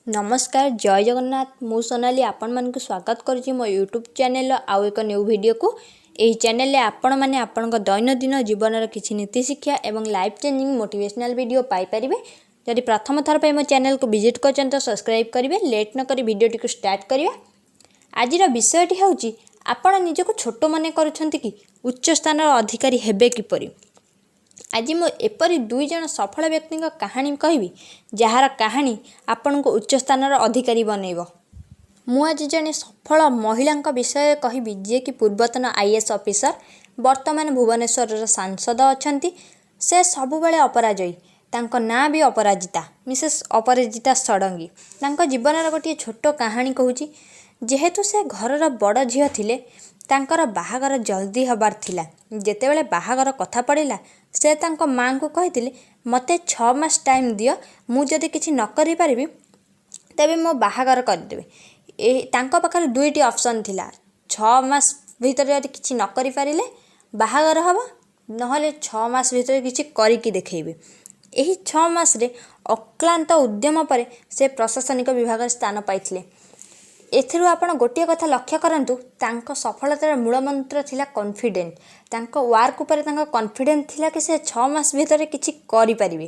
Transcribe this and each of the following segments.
ନମସ୍କାର, ଜୟ ଜଗନ୍ନାଥ। ମୁଁ ସୋନାଲି ଆପଣମାନଙ୍କୁ ସ୍ୱାଗତ କରୁଛି ମୋ ୟୁଟ୍ୟୁବ୍ ଚ୍ୟାନେଲର ଆଉ ଏକ ନ୍ୟୁ ଭିଡ଼ିଓକୁ। ଏହି ଚ୍ୟାନେଲରେ ଆପଣମାନେ ଆପଣଙ୍କ ଦୈନନ୍ଦିନ ଜୀବନର କିଛି ନୀତି ଶିକ୍ଷା ଏବଂ ଲାଇଫ୍ ଚେଞ୍ଜିଂ ମୋଟିଭେସନାଲ୍ ଭିଡ଼ିଓ ପାଇପାରିବେ। ଯଦି ପ୍ରଥମ ଥର ପାଇଁ ମୋ ଚ୍ୟାନେଲକୁ ଭିଜିଟ୍ କରିଛନ୍ତି ତ ସବସ୍କ୍ରାଇବ୍ କରିବେ। ଲେଟ୍ ନକରି ଭିଡ଼ିଓଟିକୁ ଷ୍ଟାର୍ଟ କରିବା। ଆଜିର ବିଷୟଟି ହେଉଛି, ଆପଣ ନିଜକୁ ଛୋଟ ମନେ କରୁଛନ୍ତି କି? ଉଚ୍ଚ ସ୍ଥାନର ଅଧିକାରୀ ହେବେ କିପରି? ଆଜି ମୁଁ ଏପରି ଦୁଇ ଜଣ ସଫଳ ବ୍ୟକ୍ତିଙ୍କ କାହାଣୀ କହିବି, ଯାହାର କାହାଣୀ ଆପଣଙ୍କୁ ଉଚ୍ଚ ସ୍ଥାନର ଅଧିକାରୀ ବନେଇବ। ମୁଁ ଆଜି ଜଣେ ସଫଳ ମହିଳାଙ୍କ ବିଷୟରେ କହିବି, ଯିଏକି ପୂର୍ବତନ ଆଇଏଏସ୍ ଅଫିସର, ବର୍ତ୍ତମାନ ଭୁବନେଶ୍ୱରର ସାଂସଦ ଅଛନ୍ତି। ସେ ସବୁବେଳେ ଅପରାଜୟୀ। ତାଙ୍କ ନାଁ ବି ଅପରାଜିତା, ମିସେସ୍ ଅପରାଜିତା ଷଡ଼ଙ୍ଗୀ। ତାଙ୍କ ଜୀବନର ଗୋଟିଏ ଛୋଟ କାହାଣୀ କହୁଛି। ଯେହେତୁ ସେ ଘରର ବଡ଼ ଝିଅ ଥିଲେ, ତାଙ୍କର ବାହାଘର ଜଲ୍ଦି ହେବାର ଥିଲା। ଯେତେବେଳେ ବାହାଘର କଥା ପଡ଼ିଲା, ସେ ତାଙ୍କ ମାଆଙ୍କୁ କହିଥିଲେ, "ମୋତେ 6 ମାସ ଟାଇମ୍ ଦିଅ। ମୁଁ ଯଦି କିଛି ନ କରିପାରିବି, ତେବେ ମୋ ବାହାଘର କରିଦେବେ।" ଏହି ତାଙ୍କ ପାଖରେ ଦୁଇଟି ଅପସନ୍ ଥିଲା। 6 ମାସ ଭିତରେ ଯଦି କିଛି ନ କରିପାରିଲେ ବାହାଘର ହେବ, ନହେଲେ 6 ମାସ ଭିତରେ କିଛି କରିକି ଦେଖେଇବେ। ଏହି 6 ମାସରେ ଅକ୍ଳାନ୍ତ ଉଦ୍ୟମ ପରେ ସେ ପ୍ରଶାସନିକ ବିଭାଗରେ ସ୍ଥାନ ପାଇଥିଲେ। ଏଥିରୁ ଆପଣ ଗୋଟିଏ କଥା ଲକ୍ଷ୍ୟ କରନ୍ତୁ, ତାଙ୍କ ସଫଳତାର ମୂଳ ମନ୍ତ୍ର ଥିଲା କନଫିଡେଣ୍ଟ। ତାଙ୍କ ୱାର୍କ ଉପରେ ତାଙ୍କ କନଫିଡେଣ୍ଟ ଥିଲା କି ସେ 6 ମାସ ଭିତରେ କିଛି କରିପାରିବେ।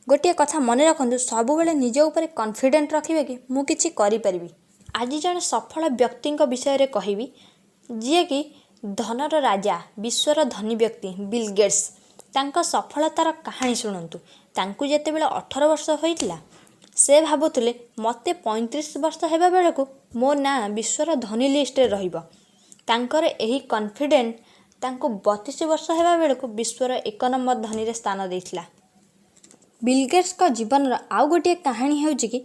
ଗୋଟିଏ କଥା ମନେ ରଖନ୍ତୁ, ସବୁବେଳେ ନିଜ ଉପରେ କନଫିଡେଣ୍ଟ ରଖିବେ କି ମୁଁ କିଛି କରିପାରିବି। ଆଜି ଜଣେ ସଫଳ ବ୍ୟକ୍ତିଙ୍କ ବିଷୟରେ କହିବି, ଯିଏକି ଧନର ରାଜା, ବିଶ୍ୱର ଧନୀ ବ୍ୟକ୍ତି ବିଲ୍ ଗେଟ୍ସ। ତାଙ୍କ ସଫଳତାର କାହାଣୀ ଶୁଣନ୍ତୁ। ତାଙ୍କୁ ଯେତେବେଳେ 18 ବର୍ଷ ହୋଇଥିଲା, ସେ ଭାବୁଥିଲେ, ମୋତେ 35 ବର୍ଷ ହେବା ବେଳକୁ ମୋ ନାଁ ବିଶ୍ୱର ଧନୀ ଲିଷ୍ଟରେ ରହିବ। ତାଙ୍କର ଏହି କନଫିଡେଣ୍ଟ ତାଙ୍କୁ 32 ବର୍ଷ ହେବା ବେଳକୁ ବିଶ୍ୱର ଏକ ନମ୍ବର ଧନୀରେ ସ୍ଥାନ ଦେଇଥିଲା। ବିଲ୍ ଗେଟ୍ସଙ୍କ ଜୀବନର ଆଉ ଗୋଟିଏ କାହାଣୀ ହେଉଛି କି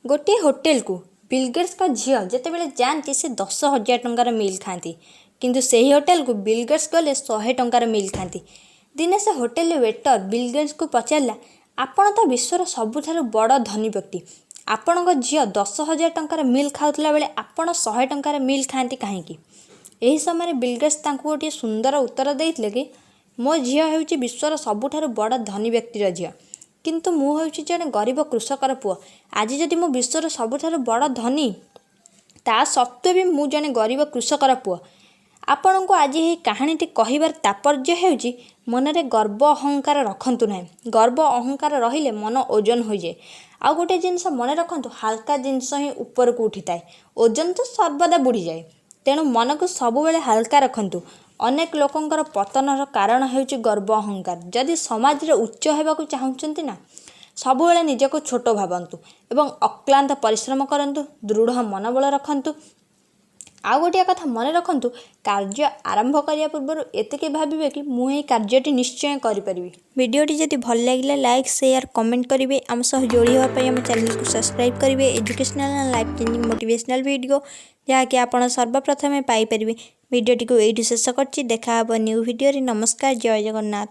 ଗୋଟିଏ ହୋଟେଲକୁ ବିଲ୍ ଗେଟ୍ସଙ୍କ ଝିଅ ଯେତେବେଳେ ଯାଆନ୍ତି, ସେ 10,000 ଟଙ୍କାର ମିଲ୍ ଖାଆନ୍ତି। କିନ୍ତୁ ସେହି ହୋଟେଲକୁ ବିଲ୍ ଗେଟ୍ସ ଗଲେ 100 ଟଙ୍କାର ମିଲ୍ ଖାଆନ୍ତି। ଦିନେ ସେ ହୋଟେଲରେ ୱେଟର ବିଲ୍ ଗେଟ୍ସଙ୍କୁ ପଚାରିଲା, "ଆପଣ ତ ବିଶ୍ୱର ସବୁଠାରୁ ବଡ଼ ଧନୀ ବ୍ୟକ୍ତି। ଆପଣଙ୍କ ଝିଅ 10,000 ଟଙ୍କାର ମିଲ୍ ଖାଉଥିଲା ବେଳେ ଆପଣ 100 ଟଙ୍କାର ମିଲ୍ ଖାଆନ୍ତି କାହିଁକି?" ଏହି ସମୟରେ ବିଲ୍ ଗେଟ୍ସ ତାଙ୍କୁ ଗୋଟିଏ ସୁନ୍ଦର ଉତ୍ତର ଦେଇଥିଲେ କି ମୋ ଝିଅ ହେଉଛି ବିଶ୍ୱର ସବୁଠାରୁ ବଡ଼ ଧନୀ ବ୍ୟକ୍ତିର ଝିଅ, କିନ୍ତୁ ମୁଁ ହେଉଛି ଜଣେ ଗରିବ କୃଷକର ପୁଅ। ଆଜି ଯଦି ମୁଁ ବିଶ୍ୱର ସବୁଠାରୁ ବଡ଼ ଧନୀ, ତା ସତ୍ତ୍ୱେ ବି ମୁଁ ଜଣେ ଗରିବ କୃଷକର ପୁଅ। ଆପଣଙ୍କୁ ଆଜି ଏହି କାହାଣୀଟି କହିବାର ତାତ୍ପର୍ଯ୍ୟ ହେଉଛି, ମନରେ ଗର୍ବ ଅହଙ୍କାର ରଖନ୍ତୁ ନାହିଁ। ଗର୍ବ ଅହଙ୍କାର ରହିଲେ ମନ ଓଜନ ହୋଇଯାଏ। ଆଉ ଗୋଟିଏ ଜିନିଷ ମନେ ରଖନ୍ତୁ, ହାଲକା ଜିନିଷ ହିଁ ଉପରକୁ ଉଠିଥାଏ, ଓଜନ ତ ସର୍ବଦା ବୁଡ଼ିଯାଏ। ତେଣୁ ମନକୁ ସବୁବେଳେ ହାଲକା ରଖନ୍ତୁ। ଅନେକ ଲୋକଙ୍କର ପତନର କାରଣ ହେଉଛି ଗର୍ବ ଅହଙ୍କାର। ଯଦି ସମାଜରେ ଉଚ୍ଚ ହେବାକୁ ଚାହୁଁଛନ୍ତି ନା, ସବୁବେଳେ ନିଜକୁ ଛୋଟ ଭାବନ୍ତୁ ଏବଂ ଅକ୍ଳାନ୍ତ ପରିଶ୍ରମ କରନ୍ତୁ, ଦୃଢ଼ ମନୋବଳ ରଖନ୍ତୁ। ଆଉ ଗୋଟିଏ କଥା ମନେ ରଖନ୍ତୁ, କାର୍ଯ୍ୟ ଆରମ୍ଭ କରିବା ପୂର୍ବରୁ ଏତିକି ଭାବିବେ କି ମୁଁ ଏହି କାର୍ଯ୍ୟଟି ନିଶ୍ଚୟ କରିପାରିବି। ଭିଡ଼ିଓଟି ଯଦି ଭଲ ଲାଗିଲା, ଲାଇକ୍, ସେୟାର, କମେଣ୍ଟ କରିବେ। ଆମ ସହ ଯୋଡ଼ି ହେବା ପାଇଁ ଆମ ଚ୍ୟାନେଲକୁ ସବସ୍କ୍ରାଇବ୍ କରିବେ। Educational and life changing motivational video ଯାହାକି ଆପଣ ସର୍ବପ୍ରଥମେ ପାଇପାରିବେ। ଭିଡ଼ିଓଟିକୁ ଏଇଠି ଶେଷ କରୁଛି। ଦେଖା ହେବ ନ୍ୟୁ ଭିଡ଼ିଓରେ। ନମସ୍କାର, ଜୟ ଜଗନ୍ନାଥ।